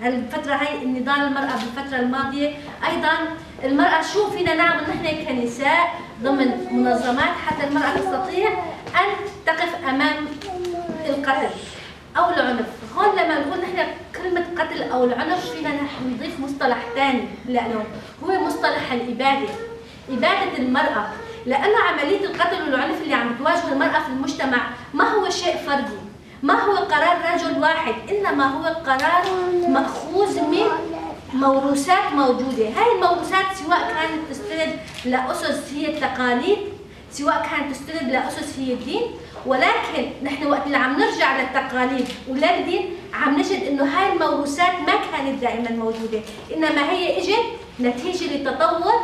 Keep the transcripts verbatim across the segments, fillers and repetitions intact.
هالفترة هاي النضال المرأة بالفترة الماضية، أيضًا المرأة شو فينا نعمل نحن كنساء ضمن منظمات حتى المرأة تستطيع أن تقف أمام القتل أو العنف؟ هون لما نقول نحن كلمة قتل أو العنف فينا نح-، نضيف مصطلح تاني، لأنه هو مصطلح الإبادة، إبادة المرأة، لأنه عملية القتل والعنف اللي عم بتواجه المرأة في المجتمع ما هو شيء فردي، ما هو قرار رجل واحد، إنما هو قرار مأخوذ من موروثات موجودة. هاي الموروثات سواء كانت تستند لأسس هي التقاليد، سواء كانت تستند لأسس هي الدين، ولكن نحن وقت اللي عم نرجع للتقاليد وللدين عم نجد إنه هاي الموروثات ما كانت دائمًا موجودة، إنما هي إجت نتيجة لتطور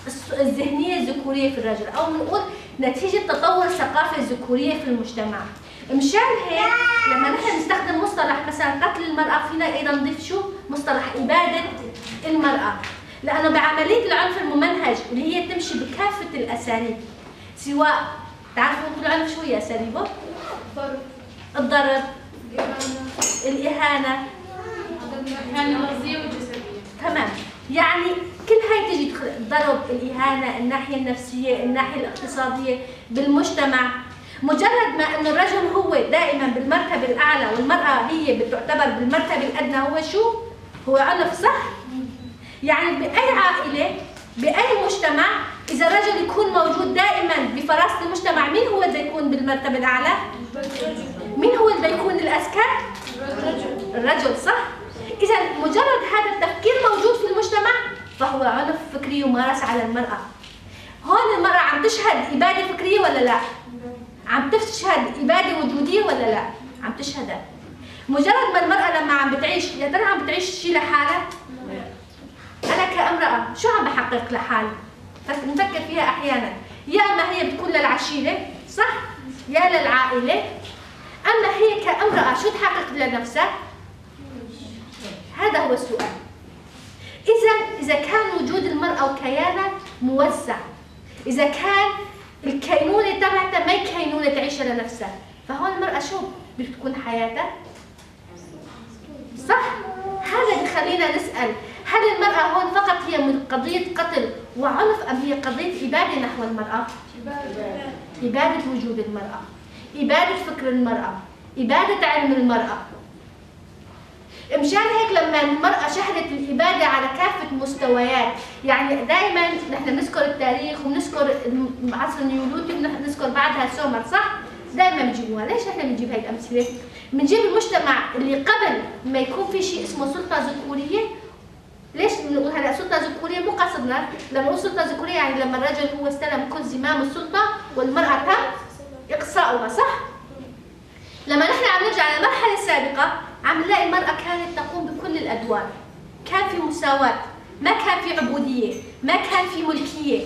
الس-، الذهنية الذكورية في الرجل، أو بنقول نتيجة تطور الثقافة الذكورية في المجتمع. مشان هيك لما نحن نستخدم مصطلح مثلًا قتل المرأة، فينا أيضًا نضيف شو؟ مصطلح إبادة المرأة، لأنه بعملية العنف الممنهج واللي هي تمشي بكافة الأساليب، سواء، تعرفوا ممكن العنف شو هي أساليبه؟ الضرب، الإهانة، الإهانة، الإهانة اللفظية والجسدية. تمام، يعني كل هاي تجي تدخل الضرب، الإهانة، الناحية النفسية، الناحية الاقتصادية بالمجتمع. مجرد ما إنه الرجل هو دائمًا بالمرتبة الأعلى والمرأة هي بتعتبر بالمرتبة الأدنى، هو شو؟ هو عنف، صح؟ يعني بأي عائلة، بأي مجتمع، إذا الرجل يكون موجود دائمًا بفراسة المجتمع، مين هو اللي بيكون بالمرتبة الأعلى؟ مين هو اللي بيكون الأذكى؟ الرجل، صح؟ إذا مجرد هذا التفكير موجود في المجتمع، فهو عنف فكري يمارس على المرأة. هون المرأة عم تشهد إبادة فكرية ولا لا؟ عم تشهد إبادة وجودية ولا لا؟ عم تشهدها. مجرد ما المرأة لما عم بتعيش، يا ترى عم بتعيش شي لحالها؟ أنا كامرأة شو عم بحقق لحالي؟ بس نفكر فيها أحيانًا، يا أما هي بتكون للعشيرة، صح؟ يا للعائلة. أما هي كامرأة شو تحقق لنفسها؟ هذا هو السؤال. إذا، إذا كان وجود المرأة وكيانها موزع، إذا كان الكينونة تبعتها ما كينونة تعيشها لنفسها، فهون المرأة شو بتكون حياتها؟ صح؟ هذا بخلينا نسأل، هل المرأة هون فقط هي من قضية قتل وعنف، أم هي قضية إبادة نحو المرأة؟ إبادة وجود المرأة، إبادة فكر المرأة، إبادة علم المرأة. مشان هيك لما المرأة شهدت الإبادة على كافة مستويات، يعني دائمًا نحن بنذكر التاريخ وبنذكر الم-، عصر النيولوثي وبنذكر بعدها السومر، صح؟ دائمًا بنجيبوها. ليش نحن بنجيب هاي الأمثلة؟ بنجيب المجتمع اللي قبل ما يكون في شيء اسمه سلطة ذكورية. ليش بنقول هلأ سلطة ذكورية؟ مو قصدنا لما نقول سلطة ذكورية يعني لما الرجل هو استلم كل زمام السلطة والمرأة تم إقصاؤها، صح؟ لما نحن عم نرجع للمرحلة السابقة، عم نلاقي المرأة كانت تقوم بكل الأدوار، كان في مساواة، ما كان في عبودية، ما كان في ملكية،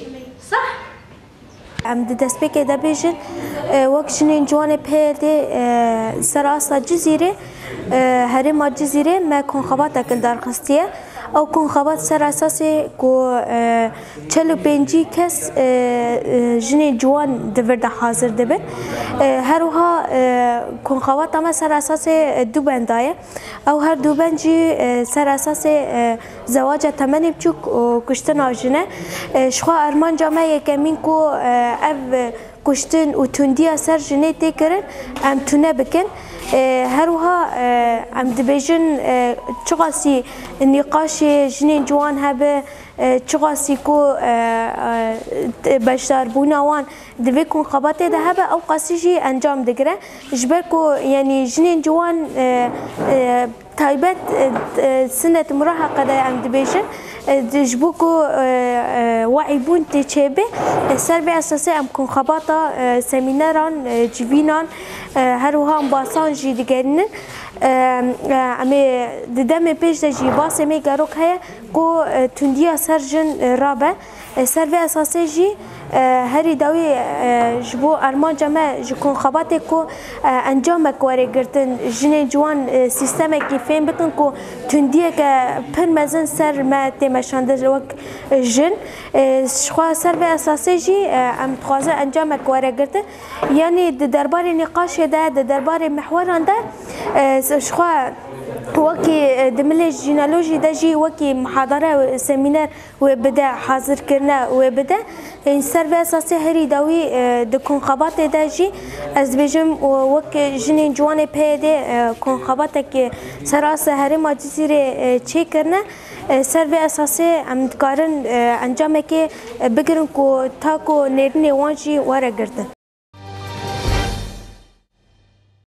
صح؟ Em di destpêkê de bêjin, e, wek jinên ciwanê P Y D, e, ser asta Cizîrê, e, herêma Cizîrê me konxebatek li dar xistiye. Ew konxebat ser esasê ku, e, çel û pêncî kes, e, e, jinên ciwan di vir de hazir dibin. E, her wiha, e, konxebata me ser esasê, e, du benda ye. Ew her du bend jî, e, ser esasê, e, zewaca temenê biçûk û kuştina jin e. E, ji xwe armanca me yekemîn ku, e, ev, e, kuştin û tundiya ser jinê tê kirin, em tune bikin. E, her wiha, e, em dibêjin, e, çiqasî nîqaşê jinên ciwan hebe, e, çiqasî ku, e, e, beşdarbûna wan di vê konxebatê de hebe, ew qasî jî encam digire. Ji ber ku, yanî, jinên ciwan, e, e, taybet, e, e, sinnet muraheqe de em dibêjin, e, di, ji bo ku, e, e, we'îbûn tê çêbê, e, ser vê esasê em konxebata, e, semîneran, e, civînan, e, her wiha embasan jî digerînin. E, e, em ê di demê pêş de jî basê me gerok heye ku, e, tundiya ser jin, e, rabe. E, ser vê esasê jî, e, herî dawî, e, ji bo armanca me ji konxebatê ku, e, encamek were girtin, jinên ciwan, e, sîstemekî fêm bikin ku tundiyeke pir mezin ser me tê meşandin wek, e, jin. E, ji xwe ser vê esasê jî, e, em dixwazin encamek were girtin. Yanî di derbarê nîqaşê de, di derbarê mihweran de, e, ji xwe Wekî, e, di milê jînolojî de jî wekî muhadere û semîner wê bide, hazirkirine wê bide. Ên ser vê esasê herî dawî, e, di konxebatê de jî ez dibêjim, û wek jinên ciwanê P Y D, e, konxebatekê ser asta herêma Cizîrê, e, çêkirine. E, ser vê esasê em dikarin, e, encamekê, e, bigirin ku ta ku nêrînê wan jî were girtin.